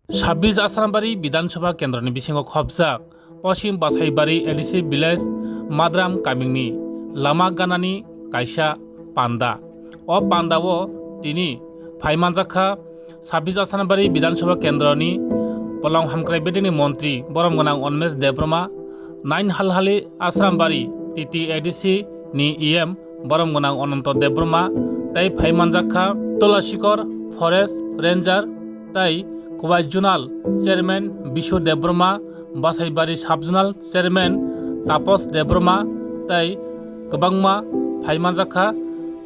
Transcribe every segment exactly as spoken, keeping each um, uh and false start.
Sabbish Asrambari Bidhan Sabha Kendroni bisingo khopjak Poschim Basaibari A D C Village Madram kamingni lama ganani kaisa panda. O pandao tini phaimanjakha Sabbish Asrambari Bidhan Sabha Kendroni Bolong Hamkrai Bedeni Montri Borom Gwnang Onmesh Debbarma, Nain Halhali Asrambari T T A D C ni E M Borom Gwnang Ononto Debbarma tei phaimanjakha Tulasikor Forest Ranger tei Khowai Zonal Chairman Bishu Debbarma, Basaibari Sub Zonal Chairman Tapos Debbarma tei kwbangma phaimanjakha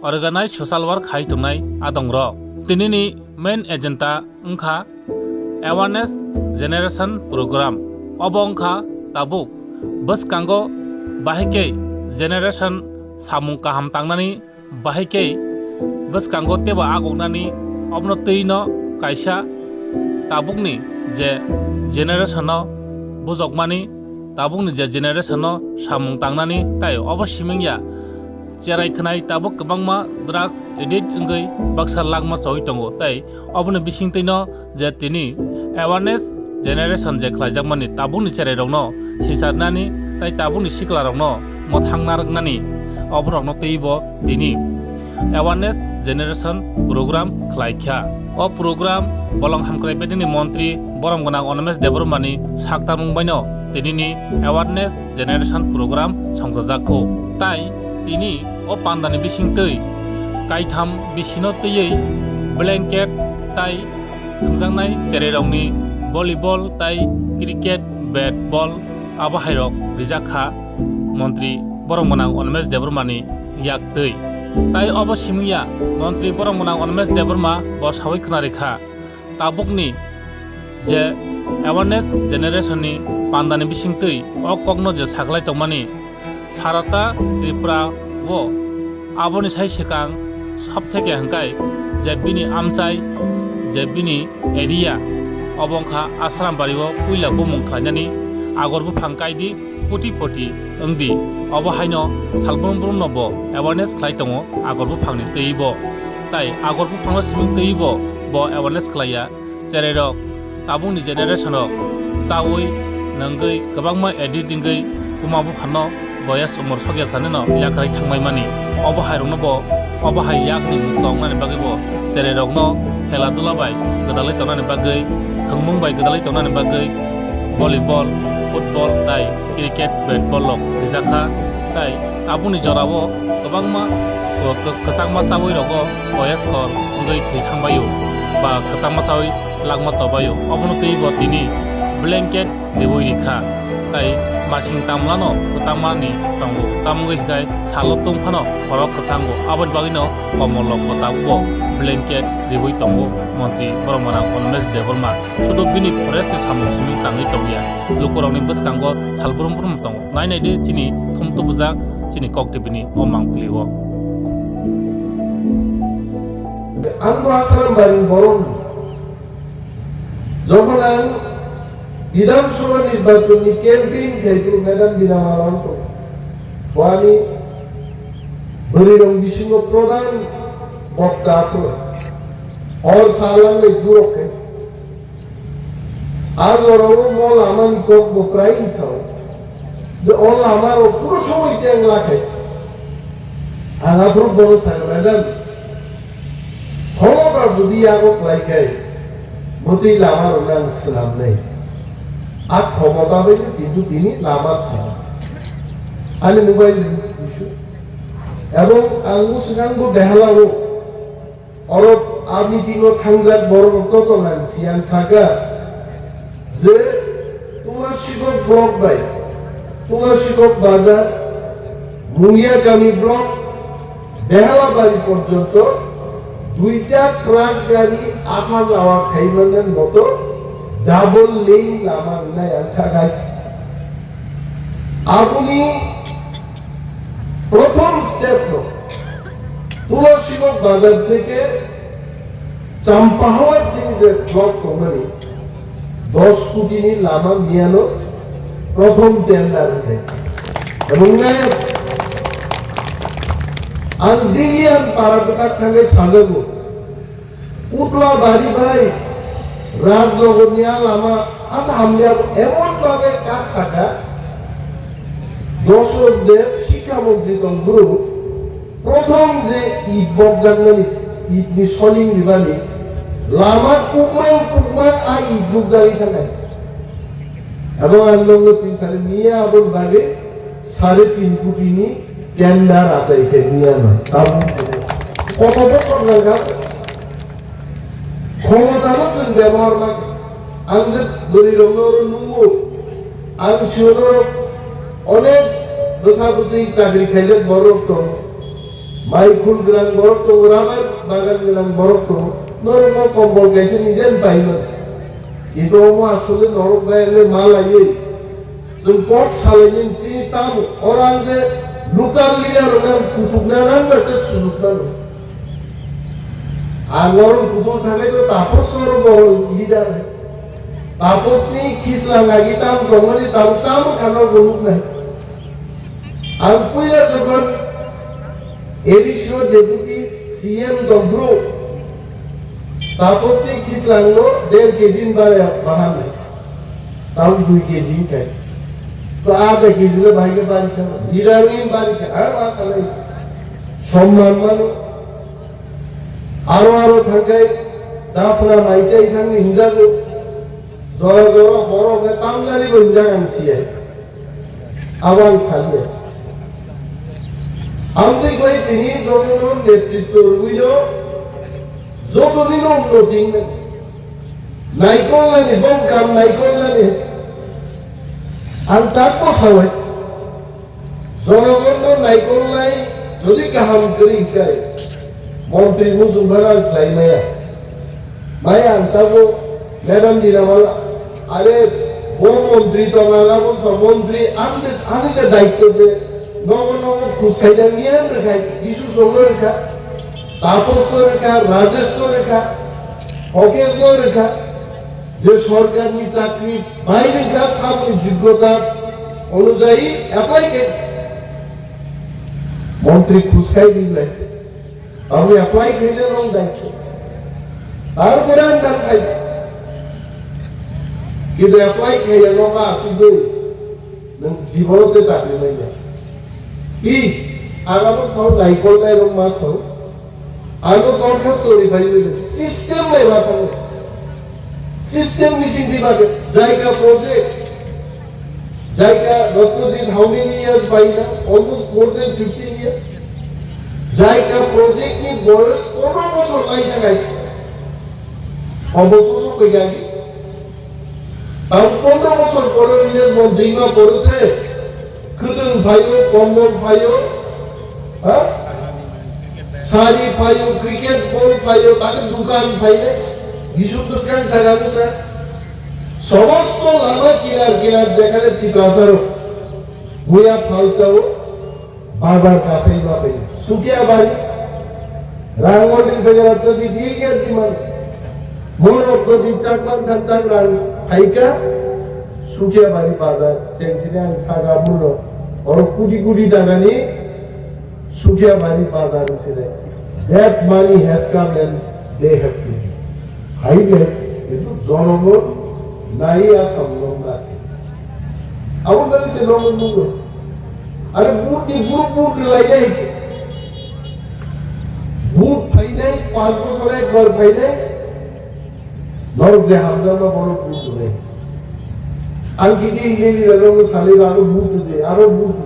organize social work khai tongnai adongrok. Tinini main agenda wngkha Awareness Generation Program. Obo wngkha tabuk bwskango bahai khe generation samung kaham tangnani bahai khe bwskango teibo agoknani obono twino kaisa tabukni je generation no bujokmani, tabukni je generation no samung tangnani tai obo siming ya. Cherai khwnai tabuk kwbangma drugs addict wngwi baksa langma chawi tongo, tai oboni bisingtwino je tini awareness generation je khlaijakmani tabukni cherairokno sicharnani tai tabukni siklarokno mwthangna rwknani oborokno twibo tini awareness generation program khlaikha. O program Bolong Hamkrai Bedeni Montri Borom Gwnang Onmesh Debbarmani saktamung baino tinini awareness generation program songchajakhu. Tai tini o pandani bisingtwi kaitham bisino twiwi blanket tai thwngjaknai cherairokni volleyball tai cricket, bat, ball abo hairok rijakha Montri Borom Gwnang Onmesh Debbarmani yaktwi. Tai obo simingya Montri Borom Gwnang Onmesh Debbarma bo sawi khwnarikha. Tabukni je awareness generation ni pandani bisingtwi o kokno je saklai tongmani sarata Tripura o aboni sai swkang sab theke hwnkhe je bini amchai je bini area obo wngkha Asrambari o puila bumung khlainani agor buphang kaidi poti poti wngdi. Obo haino salbrum brum no bo awareness khlai tongo agor buphangni twibo. Tai agor buphangno siming twibo bo awareness khlaiya. Cherairok tabukni generation rok chawi nangwi kwbangma addict wngwi buma buphano boyas umor sokya sanino yakarwi thangbai mani. Obo hairokno bo obo hai yakni mukto wngnani bagwi bo cherairokno khela dula bai gwdalwi tongnani bagwi, thwngmung bai gwdalwi tongnani bagwi volleyball, football tai cricket, bat ball rok rijakha. Tai tabukni jorao kwbangma kwchangma chawi rogo boyas kor wngwi thwi thangbaio ba kwchangma chawi langma chobaio. Obono twibo tini blanket riwi rikha. Tai masing tamlano kwchangmani tongo. Tamo wngwi hwnkhe salo tongphano khorok kwchango. Aboni bagwino komol rokbo tabukbo blanket riwi tongo Montri Borom Gwnang Onmesh Debbarma. Sudo bini forest ni samung simi tangwi tongya. Lukurokni bwskango salbrum brum tongo. Nai nai di chini thum tubujak chini kok tibini o mangpili o. Ang bo Asrambari borok. Jokhon ang Bidhan Sabha nirbachon ni campaign khai phuru Madam Bina Malon ko. Bo ani bwrwi rok bisingo prodhan bokta phuru. Or salang dai durok khai. A jorao mo lama ni kok bo prai sao. Je o lama rok puro somoi teng lakhai. Ang aphuru bono sakha, "Madam, khomota jodi yago khlai khai, mwtwi lama rokno ang swnamnai." A khomota bai kintu tini lama swnam. Ani mobile ni issue. Ebong ang swkang bo Behala o Oro a meeting o thangjak borok rok to tong ang si ang saka je Tulasikok block bai Tulasikok bazar, Mungiakami block, Behalabari porjonto duita truck gari asa jawa khaimanani moto double lane lama wngnai ang sakai. Aboni prothom step no Tulasikok bazar theke Champahawar chini je block tongmani dos koti ni lama miyano prothom tender wngkha. Ebong nai ang digi ang para kwtak thangwi sajago. Utla bari bai Rajnagar ni a lama asa hamya emon bhabe kak saka, Dosrot Deb Sikha Montri tong bru, prothom je it bokjakmani, it ni soling ribani, lama kukmang kukmang a it bukjagwi thangnai. Abo ang nokno tin sari miya aboni bagwi sare tin koti ni tender achai khe miya no. Tabuk koto bosor nangkha. Khomotano chwng bebohar ma khe. Ang je bwrwi rokno oro nungo. Ang sio norok onek bwsa bwtwi chakri khaijak borok tongo. Mai khul gwnang borok tongo, rabar bagan gwnang borok tongo. Norokno kombol kaisa nijen pai mano. Kintu omo asole norok bai wngwi ma laiwi. Chwng kok salaini chini tamo, oro ang je local leader rok ang kutuk na nang ba tei sujuk nang. Ang oro kutuk thangwi to Tapos oro boro leader hai. Tapos ni khisla lagi tam tongmani tam tamo khano goluk nai. Ang puila jokhon A D C o deputy C M tong bro. Tapos ni khisla no der kg ni bare bahan nai. Tamo dui kg khai. To adha kg le bhai ke bari kha. Leader ni bari kha. Ar ma salai. Somman mano. Aro aro thangkai dafna mai chai thangni hinjago. Jora jora horo ke tamjani bo hinjak ang siya. Abo ang saliya. Amtwi khlai tini jotono netritto rwino jotoni no unnoti wngmani. Naikolnani, bongkam naikolnani. Ang takbo sawai. Jonogonno naikolnai jodi kaham kwrwi hwnkhe, montri muchungphano ang khlai maya. Maya ang tabuk Madam Niramala, are bo montri tong ang abo sa montri ang de, ani de daitto je nogo nogo khus khaida miyan rwkhai, bisu songno rwkha, Tapos no rwkha, Rajesh no rwkha, Hokesh no rwkha. Je sorkarni chakri bai rwkha, saboni joggota onujayi apply khe. Montri khuskai rinai. Abo apply khaile nong daityo. Tarpore ang thang khai. Kintu apply khaiya nokha asugwi nwng jibono te chakri manya. Please, agabo sao naikolnai rok ma sao. Ano dorkhasto ri phai bai system bai ma thang. System ni sing di ba jaika project. Jaika Ratnodip how many years bai na? Almost more than fifteen years. Jaika project ni boyos pondro bosor lai thang ai. Obo soso koi gani. Ang pondro bosor pore village mon jingma pore se. Khwtwng phaio, kombol phaio, ha? Sari phaio, cricket ball phaio, tani dukan phaile, bisu bwskang saga bwsa. Somosto lama kinar kinar jekhane Tiprasa rok buya phalsao, bazar kasai ma phaio. Sukia bari, Rangmondin phaio, to di di ger di man. Morok to di chakman thang thang rang phaika, Sukiabari bazar, cheng sini ang saga bulo, oro kudi kudi dagani Sukiabari bazar sini. That money has come and they have to pay. Hai be, itu jonogon nai asam lomba. Abo bari se lomba nugo. Are but ni group but ni lai dai. But phainai, panch bosor ekbar phainai. Norok je hamjakma borok but rwnai. Ang kiti hini rok salai ba aro but rwdi, aro but rwdi.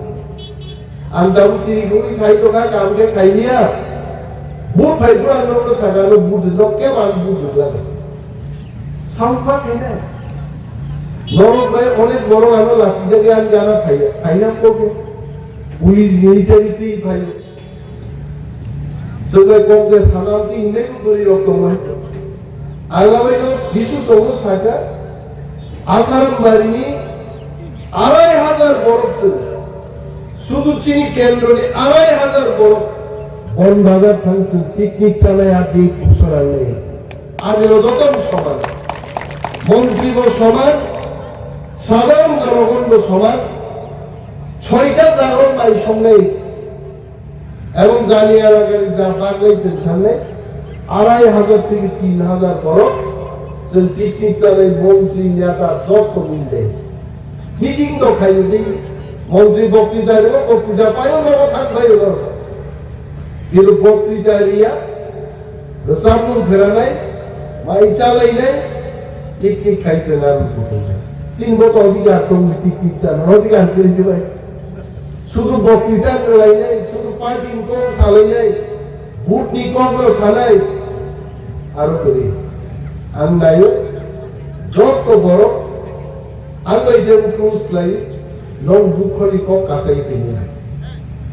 Ang tabuk sini kungwi sai tongkha, kam khe khainiya. But phai phuru ang norokno sakha, ano but rwdi, nok kebo ang but rwdi lagi. Saungkha khaina. Norok bai onek borok ano lasijagwi ang jana phaiya. Phaiya koke. Police, military twi phaiyo. Swbai kok de sanam ti hinai bo bwrwi rok tongo hai. Ang abai no bisu songo saka Asaram bari ni arai hajar borok chwng. Sudu chini kendro ni arai hajar borok. Bon bazar thang chwng picnic chanai adi kusarang nai. Adi no joto soman. Montri bo soman. Sadharon jonogon bo soman. Soita jaga mai songnai. Ebong jani elakani ja baglai chwng thangnai arai hajar theke tin hajar borok Chwng picnic chalai montri neta jotto mil de. Meeting to khayo de. Montri boktwita rwo, boktwita payo nogo thang payo no. Kintu boktwita riya, rwchapmung khwnanai, mai chalainai, picnic khai chwng aro kuthumnai. Chini bo to odhikar tong picnic chana, odhikar kwrwi bai. Sudu boktwita kwlainai, sudu party ni kok salainai, vote ni kok no sanai, aro kwrwi. Ang nayo, jotto borok, ang bai tebo close kwlai, nok dukho ni kok kasai tini.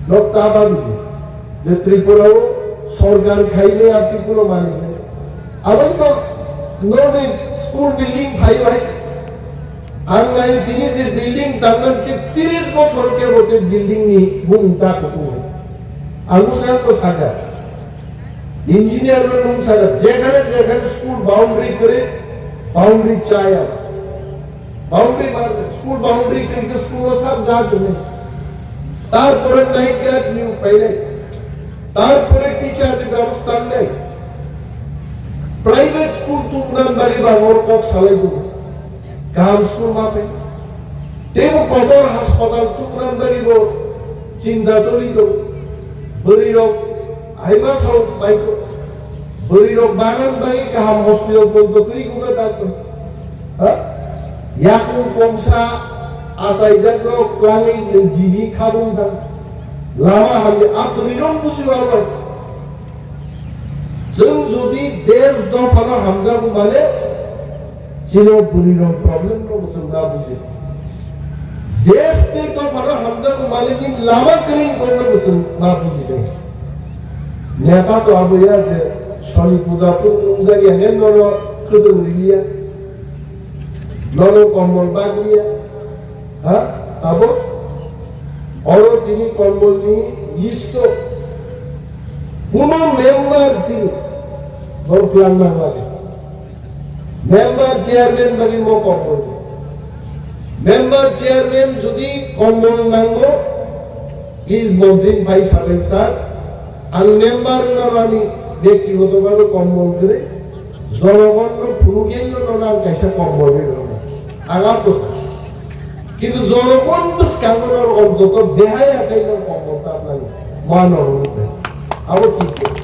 Nok ta ba bini, je Tripura o sorkar khai ne a Tripura mani ne. Abang to noni school building phai bai. Ang nai tini je building tangnan ke tiris bosor ke bote building ni bung ta kuku. Ang uskang ko saja. Engineer no nung saja. Jekhane jekhane school boundary kore, boundary chaya. Boundary mar, school boundary kore ke school o sab ja dene. Tarpore night guard ni upai nai. Tarpore teacher ni bebostha nai. Private school tuknan bari ba ngor kok salai dun. Kaham school ma phai. Tebo kotor haspatal tukran bari bo chinta chori to. Bwrwi rok aima sao bai ko. Bwrwi rok banan bai kaham hospital bol to kri ko ta to. Ha? Yakung kongsa asaijak rok klangwi nwng jibi khabung thang. Lama hamya a bwrwi rok buchi wa bai. Chwng jodi desh dophano hamjago mane, chini bwrwi rok problem rok chwng ma buji. Desh tei dophano hamjago mane nini lama kwrwng korno chwng ma buji de. Neta to abo ya je soni puja phuru nungjak ya, neng nono khwtwng riliya, nono kombol bagriya. Ha? Abo? Oro tini kombolni list o kuno member chini borok lang nang lagi. Member chairman bagi mo kombol. Member chairman jodi kombol nango, please montri bai saben sir. Ang member wngna ani bektigoto bhabe kombol kwrwi. Jonogonno phunugwi nono ang kaisa kombol rwi rwkha. Ang abo sa. Kintu jonogon bwskango nono ontoto behai akai nono kombol ta nang. Mano rwkha. Abo thik khe.